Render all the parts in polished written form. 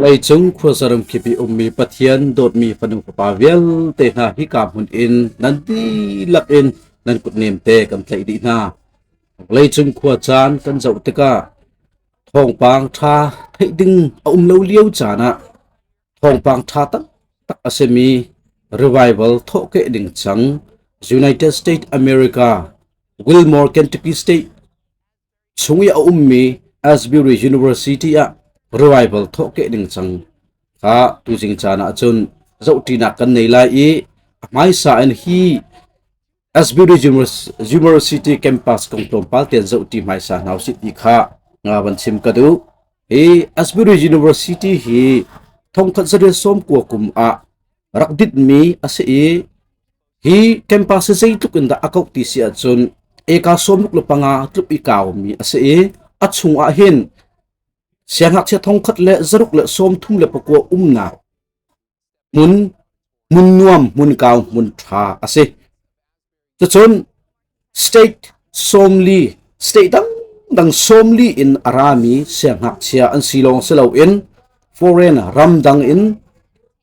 Vawleicung khuazaram kip i ummi Pathian dawtmi fanu fapa vialte hna hika hmun in nan dihlak in nan kutnem te kan tlaih dih hna. Vawleicung khua caan kan zoh tikah thawngpang ṭha theih ding a um lo lio caan ah thawngpang ṭha taktak a simi revival thawhkeh ding cang United States America Wilmore, Kentucky State chung i a ummi Asbury University ah revival thawhkeh ding cang kha tuzing caan ah cun zohṭinak kan nei lai i a hmaisa in hi Asbury University campus kong tlawmpal tein zohṭi hmaisa hna usih ti kha nga van chim ka duh. Hi Asbury University hi thongkhat zariat sawm kua kum ah rak ditmi a si i Hi campus hi zeitluk in dah a kauh ti si ahcun eka 65 tluk i kaumi a si i a chung ah hin siangngakchia thongkhat le zaruk le sawmthum le pakua umnak hmun hmun nuam hmun kau hmun ṭha a si. Cucun state sawmli state dangdang sawmli in a rami siangngakchia an si lawng si loin foreign ramdang in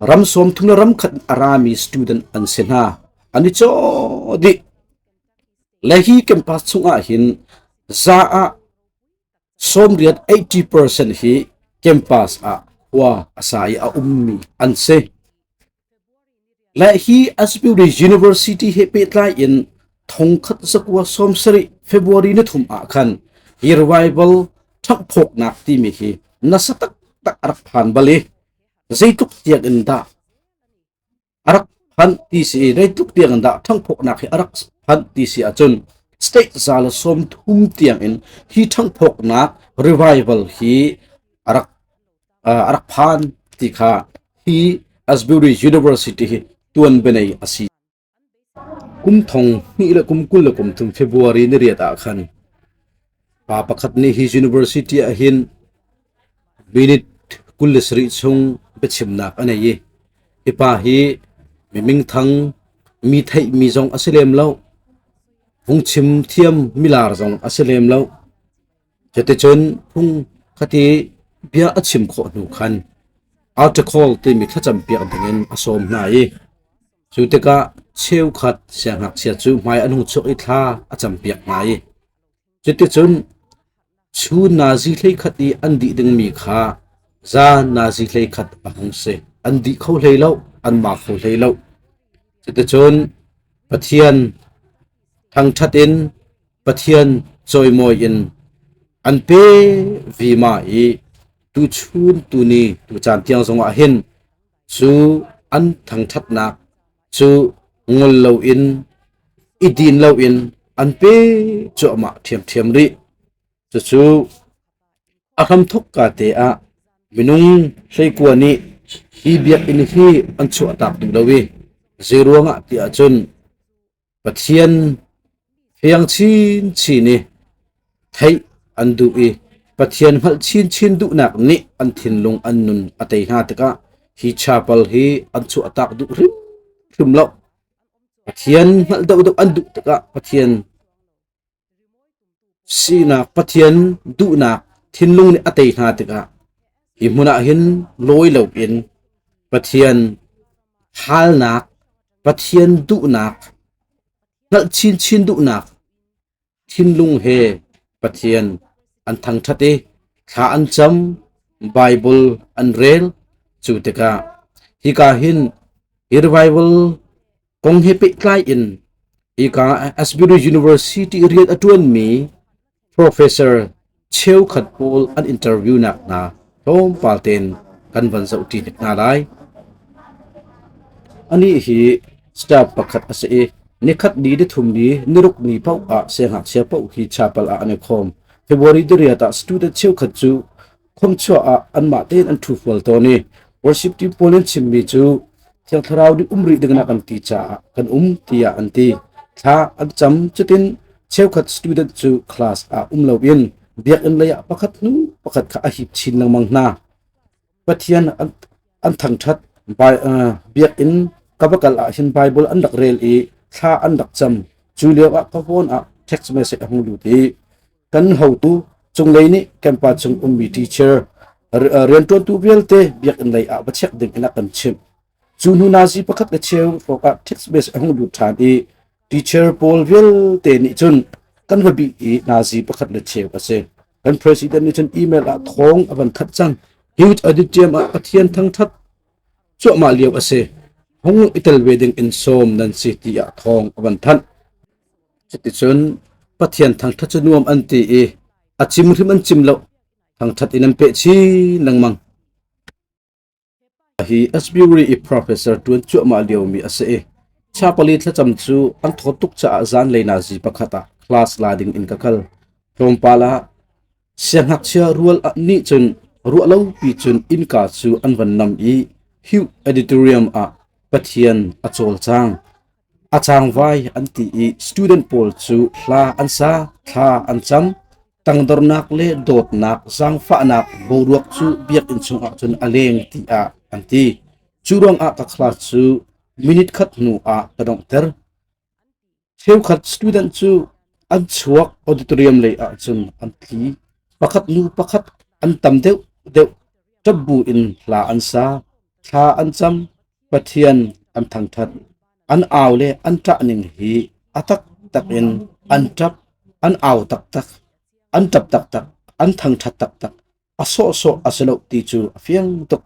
ram sawmthum le ram khat a rami student an si hna an i caw dih le hi campus chungah hin za ah sawmriat 80% hi campus ah khua a sa i a ummi an si. Le hi Asbury University he pehtlai in thongkhat zakua sawmsarih February ni thum ah khan hi revival ṭhanghphawknak timi hi nasa taktak a rak phan bal i zeitluk tiang in dah a rak phanh ti si i zeitluk tiang in dah ṭhanghphawknak hi a rak phanh ti si ahcun state za le sawm thum tiang in hi ṭhanghphawknak revival hi a rak a rak phan ti kha hi Asbury University hi tuanbianei a si. Kum thong hnih le kum kul le kum thum February ni riat ah khan pa pakhat nih hi university ah hin minute kul le sarih chung biachimnak a nei i hi pa hi mi mingthang mi theih mi zong a si lem lo phungchim thiam milar zong a si lem lo. Cuticun phung khati bia a chim khawh hnu khan article timi thlacam piak dingin a sawm hna i cu tikah cheukhat siangngakchia cu hmai an hung chuak i thla a campiak hna i cuticun chun nazi hleikhat i an dih dingmi kha zan nazi hleikhat a hung si. An dih kho hlei lo, an ma kho hlei lo. Cuticun Pathian thangṭhat in Pathian cawimawi in an pe vima i tuchun tuni tucaan tiang zongah hin cu an thangṭhatnak cu ngol loin i din loin an pe cuahmah ṭhiamṭhiam rih. Cucu a hramthawk ka te ah minung hleikua nih hi biakinn hi an chuahtak duh lo i zeiruangah ti ahcun Pathian fiang chinchin i theih an duh i Pathian hngalh chinchin duhnak nih an thinlung an nun a tei hna tikah hi chapel hi an chuahtak duh hrimhrim lo. Pathian hngalh deuhdeuh an duh tikah Pathian sinak Pathian duhnak thinlung nih a tei hna tikah hi hmun ah hin lawi loin Pathian halnak, Pathian duhnak, hngalh chinchin duhnak thinlung he Pathian an thangṭhat i thla an cam, Bible an rel. Cu tikah hika hin hi revival kong he pehtlai in hika Asbury University rian a ṭuanmi professor cheukhat pawl an interview nak hna tlawmpal tein kan van zohṭi hnik hna lai. Anih hi staff pakhat a si i nikhat ni nithum ni niruk ni paoh ah siangngakchia paoh hi chapel ah an i khawm. February diriat ah student cheukhat cu khomchuah ah anmah tein an ṭhu fual tawn i worship team pawl an chimmi cu Thiang Thlarau nih um rih ding ah kan ti caah kan um tiah an ti. Thla an cam cutin cheukhat student cu class ah um loin biakinn lei ah pakhat hnu pakhat kha a hip chin lengmang hna. Pathian an thangṭhat biakinn ka va kal ah hin Bible an rak rel i thla an rak cam. Cu lio ah ka phone ah text message a hung lut i kan hotu cunglei nih kan pa cung ummi teacher. Rianṭuantu vialte biakinn lei ah va check ding in a kan chimh. Cu hnu nazi pakhat le cheu hrawng ah text-based a hung lut ṭhan i teacher pawl vialte nih cun kan va bih i nazi pakhat le cheu a si. Kan president nih cun email ah thawng a van khat cang. Huge auditorium ah Pathian thangṭhat cuahmah lio a si. Hung i tel ve ding in sawm nan si tiah thawng a van thanh. Cuticun Pathian thangṭhat cu nuam an ti i a cim hrim an cim lo. Thangṭhat in an peh chin lengmang. Hi Asbury i professor ṭuan cuahmah liomi a si i chapali thlacam cu an thawt tuk caah zanlei nazi pakhat ah class la ding in ka kal. Tlawmpal ah siangngakchia rual nih cun ruahlopi cun innka cu an van nam i Hugh Auditorium ah Pathian a cawlcang. A cangvai an ti i student pawl cu hla an sa, thla an cam. Tangdornak le dawtnak, zaangfahnak boruak cu biakinn chungah cun a leng tiah an ti. Cu ruangah ka class cu minute khat hnu ah ka donghter. Cheukhat student cu an chuak auditorium lei ah cun an tli. Pakhat hnu pakhat an tam deuhdeuh. Ṭap bu in hla an sa, thla an cam, Pathian an thangṭhat. An au le an ṭah ning hi a taktak in an ṭap, an au taktak, an ṭap taktak, an thangṭhat taktak. A sawhsawh a si lo ti cu a fiang tuk.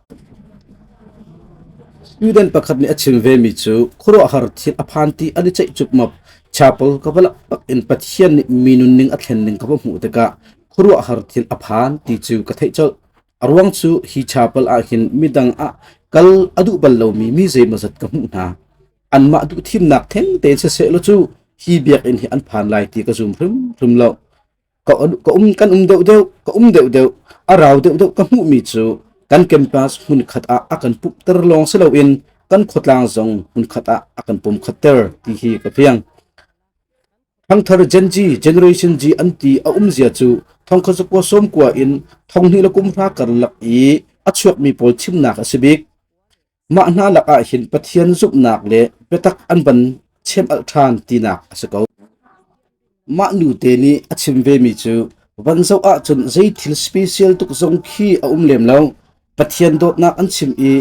Student pakhat nih a chim vemi cu khuaruahhar thil a phan ti an i ceih cupmap. Chapel ka va lak bak in Pathian nih mi nunning a thlen ning ka va hmuh tikah khuaruahhar thil a phan ti cu ka theih colh. A ruang cu hi chapel ah hin midang ah kal a duh bal lomi mi zeimawzat ka hmuh hna. Anmah duh thimnak theng tein siseh law cu hi biakinn hi an phan lai ti ka zum hrimhrim lo. Ka um kan um deuhdeuh, ka um deuhdeuh, a rau deuhdeuh ka hmuhmi cu kan campus hmunkhat ah a kan pumhter lawng si loin kan khuatlang zong hmunkhat ah a kan pumkhatter ti hi ka fiang. Thangthar Gen Z, Generation G an ti a umzia cu thongkhat 1990 in 2010 karlak i a chuakmi pawl chimnak a si bik. Mah hna lakah hin Pathian zumhnak le biatak an van chem-alh ṭhan tinak a si ko. Mah nute nih a chim vemi cu van zoh ahcun zei thil special tuk zong khi a um lem lo. Pathian dawtnak an chim i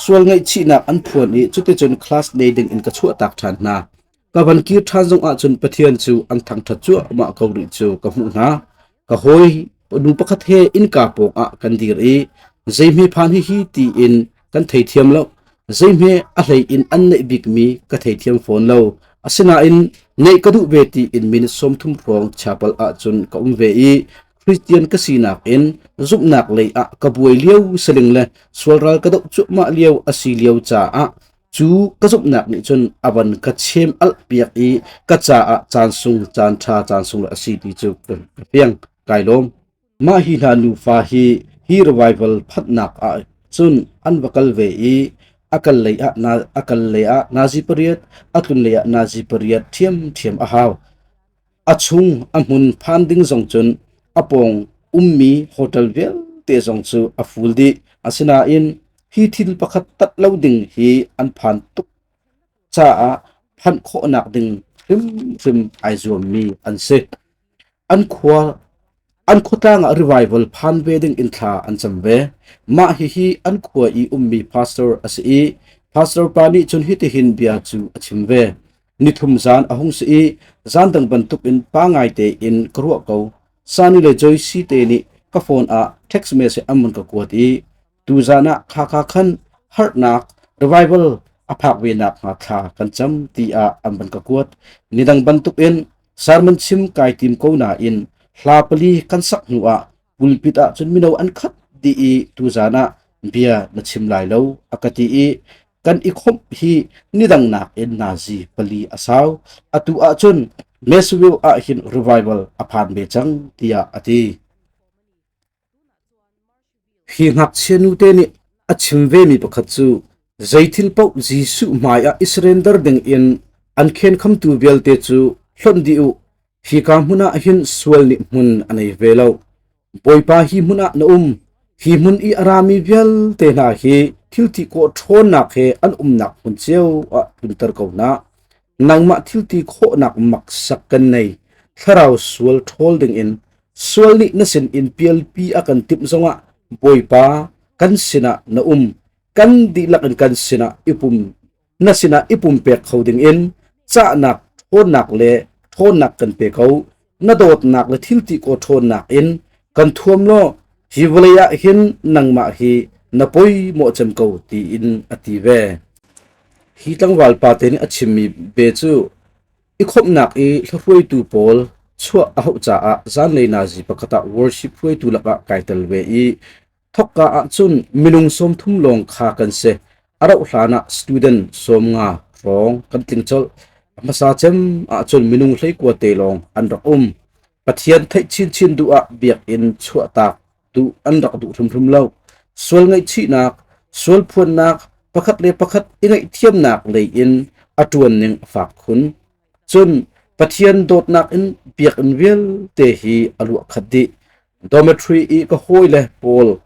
sual ngaihchihnak an phuan i cuticun class nei ding in ka chuahtak ṭhan hna. Ka van kir ṭhan zong ahcun Pathian cu an thangṭhat cuahmah ko rih cu ka hmuh hna. Ka hawi nu pakhat he innka pawng ah kan dir i zeihme phan hihi tiin kan theithiam lo. Zeihme a hlei in an neih bikmi ka theithiam fawn lo. Asinain neih ka duh ve tiin minute 30 hrawng chapel ahcun ka um ve i Christian ka sinak in zumhnak lei ah ka buai lio saling le sualral ka doh cuahmah lio a si lio caah Cu ka zumhnak nih cun a van ka chem alh piak i ka caah caan sung caan ṭha caan sung a si ti cu ka fiang. Kai lawm. Mah hi hna nufa hi hi revival phanhnak ah cun an va kal ve i a kal lei ah na a kal lei ah nazi pariat a tlun lei ah nazi pariat ṭhiamṭhiam a hau. A chung a hmun phan ding zong cun a pawng ummi hotel vialte zong cu a ful dih. Asinain hi thil pakhat tat lo ding hi an phan tuk caah phanh khawhnak ding hrimhrim ai zuammi an si. An khua an khuatlang ah revival phan ve ding in thla an cam ve. Mah hihi an khua i ummi pastor a si i pastor pa nih cun hitihin bia cu a chim ve. Nithum zan a hung si i zan dang bantukin pa ngai tein ka ruah ko. Sani le Joyce te nih ka phone ah text message an mun ka kuat i tuzan ah khakha khan harnak revival a phak ve nak hnga thla kan cam tiah an van ka kuat. Nidang bantukin sermon chim kai tim ko nain hla pali kan sak hnu ah pulpit ah cun mino an khat dih i tuzan ah bia na chim lai lo a ka ti i kan i khawmh hi nidang nakin nazi pali a sau. Atu ahcun Nashville ah hin revival a phan ve cang tiah a ti. Hi ngakchia nute nih a chim vemi pakhat cu zeithil paoh Jesuh hmaiah i surrender ding in an khenkhamtu vialte cu hlonh dih u. Hika hmun ah hin sual nih hmun a nei ve lo. Bawipa hi hmun ah na um. Hi hmun i a rami vialte hna hi thilti khawh ṭhawnnak he an umnak hmun cio ah tlunter ko hna. Nangmah thilti khawhnak maksak kan nei. Thlarau sual ṭhawl dingin sual nih na sinin pialpi a kan timh zongah Bawipa kan sinah na um, kan dihlak in kan sinah i pum na sinah i pumpek kho dingin cahnak ṭhawnnak le ṭhawnnak kan pe ko. Na dawtnak le thilti kaw ṭhawnnak in kan thuam law hi vawlei ah hin nangmah hi na poi mawh cem ko tiin a ti ve. Hi tlangval pa te nih a chimmi be cu i khawmhnak i hlahruaitu pawl chuah a hauh caah zanlei nazi pakhat ah worship hruaitu lakah kai tel ve i Thawkka ahcun minung 30 lawng kha kan si. A rauh hlan ah student 50 hrawng kan tling colh. A hmasa cem ahcun minung 19 te lawng an rak um. Pathian theih chinchin duh ah biakinn chuahtak duh an rak duh hrimhrim lo. Sual ngaihchihnak, sual phuannak, pakhat le pakhat i ngaihthiamnak lei in a ṭuan ning a fak khun. Cun Pathian dawtnak in biakinn vialte hi a luah khat dih. Dormitory i ka hawile pawl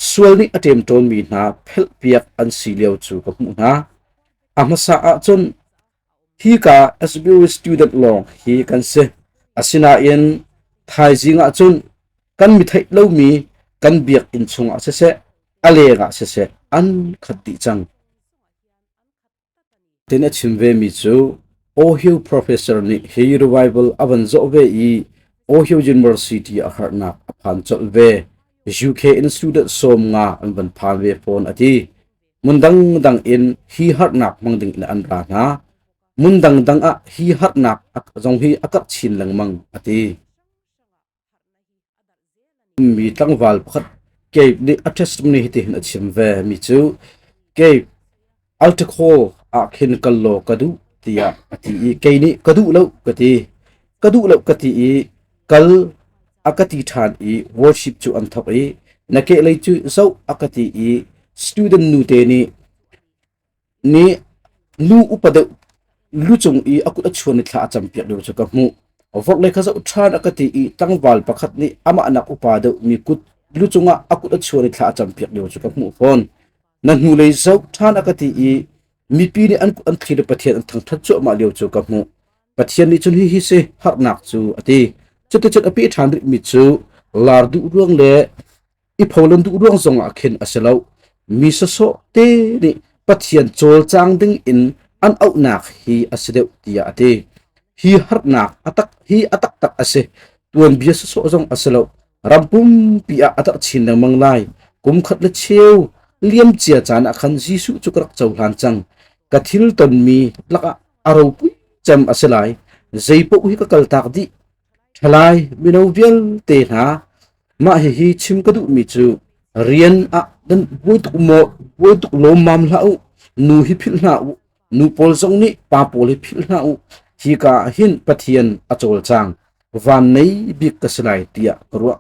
sual nih a ṭemṭawnmi hna phelhpiak an si lio cu ka hmuh hna. A hmasa ahcun hika SBU student lawng hi kan si. Asinain thaizing ahcun kan mi theih lomi kan biakinn chungah siseh, a leng ah siseh an khat dih cang. Tin a chim vemi cu Ohio professor nih hi revival a van zawh ve i Ohio University a harnak a phan colh ve. UK in student 50 an van phan ve fawn a ti. Mun dangdang in hi harnak hmang ding in an ra hna. Mun dangdang ah hi harnak zong hi a karh chin lengmang a ti. Mi tlangval pakhat Gabe nih a testimony hitihin a chim ve mi cu Gabe alcohol ah khin kal law ka duh tiah a ti i kei nih ka duh lo ka ti. Ka duh lo ka ti i kal a ka ti ṭhan i worship cu an thawk i na kehlei cu zoh a ka ti i student nute nih nih nu upa deuh lu cung i a kut a chuan i thla a campiak lio cu ka hmuh. Vorhlei kha zoh ṭhan a ka ti i tlangval pakhat nih amah nak upa deuh mi kut lu cungah a kut a chuan i thla a campiak lio cu ka hmuh fawn. Na hnulei zoh ṭhan a ka ti i mipi nih an kut an thlir i Pathian an thangṭhat cuahmah lio cu ka hmuh. Pathian nih cun hihi si harnak cu a ti. Cuticun a peh ṭhan rihmi cu lar duh ruang le i pholan duh ruang zongah khin a si lo. Mi sawsawh te nih Pathian cawlcang ding in an auhnak hi a si deuh tiah a ti. Hi harnak a tak hi a taktak a si. Tuanbia sawsawh zong a si lo. Ram pumpi ah a tar chin lengmang lai. Kum khat le cheu liam cia caan ah khan Jesuh cu ka rak cohlan cang. Ka thil tonmi lakah a ropui cem a si lai. Zei paoh hi ka kaltak dih. Ṭhalai mino vialte hna Mah hihi chim ka duhmi cu rian ah nan buai tuk maw buai tuk lawmmam hlah u. Nu hi philh hlah u. Nu pawl zong nih pa pawl hi philh hlah u. Hika ah hin Pathian a cawlcang. Van nei bik ka si lai tiah ka ruah.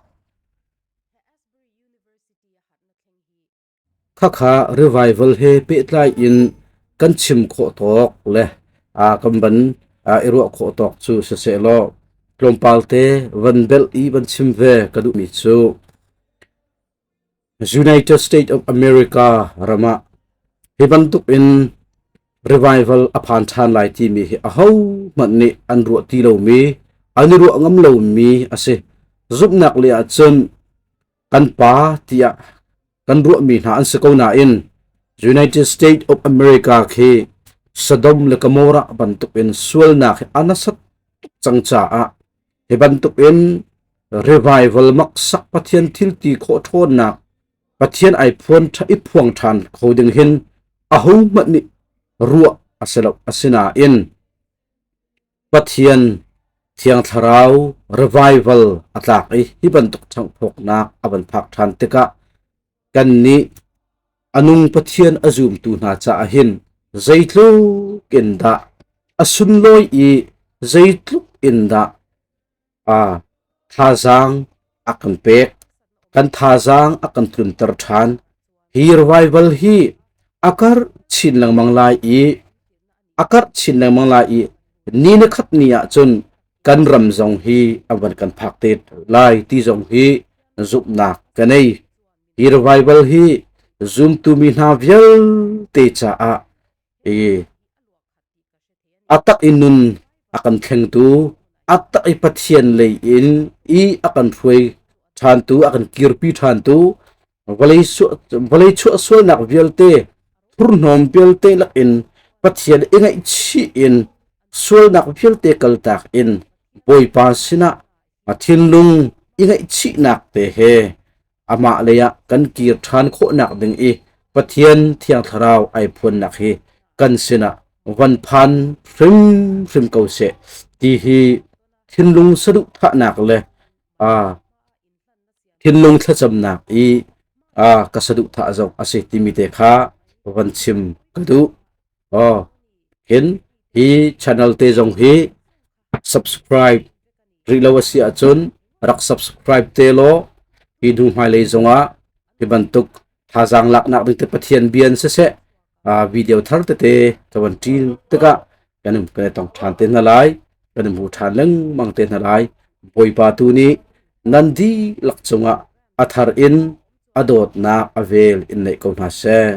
Khakha revival he pehtlai in kan chim khawh tawk le kan van i ruah khawh tawk cu sisehlaw tlawmpal te van belh i van chim ve ka duhmi cu United States of America ram ah hi bantuk in revival a phan ṭhan lai timi hi ahohmanh nih an ruah ti lomi an i ruah ngam lomi a si. Zumhnak lei ahcun kan pa tiah kan ruahmi hna an si ko nain United States of America khi Sodom le Gomorrah bantuk in sualnak hi a nasat tuk cang caah hi bantuk in revival maksak Pathian thil ti khawh ṭhawnnak Pathian ai phuan i phuang ṭhan kho ding hin ahohmanh nih ruah a si lo. Asinain Pathian Thiang Thlarau revival a tlak i hi bantuk ṭhanghphawknak a van phak ṭhan tikah kannih a nung Pathian a zumtu hna caah hin zeitluk in dah a sunlawi i zeitluk in dah a thazaang a kan pek, kan thazaang a kan tlunter ṭhan. Hi revival hi a karh chin lengmang lai i a karh chin lengmang lai i ni na khat ni ahcun kan ram zong hi a van kan phak te lai ti zong hi zumhnak ka nei. Hi revival hi zumtu mi hna vialte caah i a tak i nun a kan thlengtu, a tak i Pathian lei in i a kan hruai ṭhantu, a kan kirpi ṭhantu. Vawlei chuahsualnak vialte, thurhnawm vialte lakin Pathian i ngaihchih in sualnak vialte kaltak in Bawipa sinah a thinlung i ngaihchihnak te he amah lei ah kan kir ṭhan khawhnak ding i Pathian Thiang Thlarau ai phuannak hi kan sinah van phan hrimhrim ko seh ti hi thinlung saduhthahnak le thinlung thlacamnak i ka saduhthah zong a si timi te kha van chim ka duh. Oh, hin hi channel te zong hi subscribe rih lo a si ahcun rak subscribe te law hi hnu hmailei zongah hi bantuk thazaang laknak ding te Pathian bia in siseh video thar tete ka van ṭil tikah kan um kan i tong ṭhan te hna lai, kan i hmu ṭhan lengmang te hna lai. Bawipa tu nih nan dihlak cungah a thar in a dawtnak a vel in neih ko hna seh.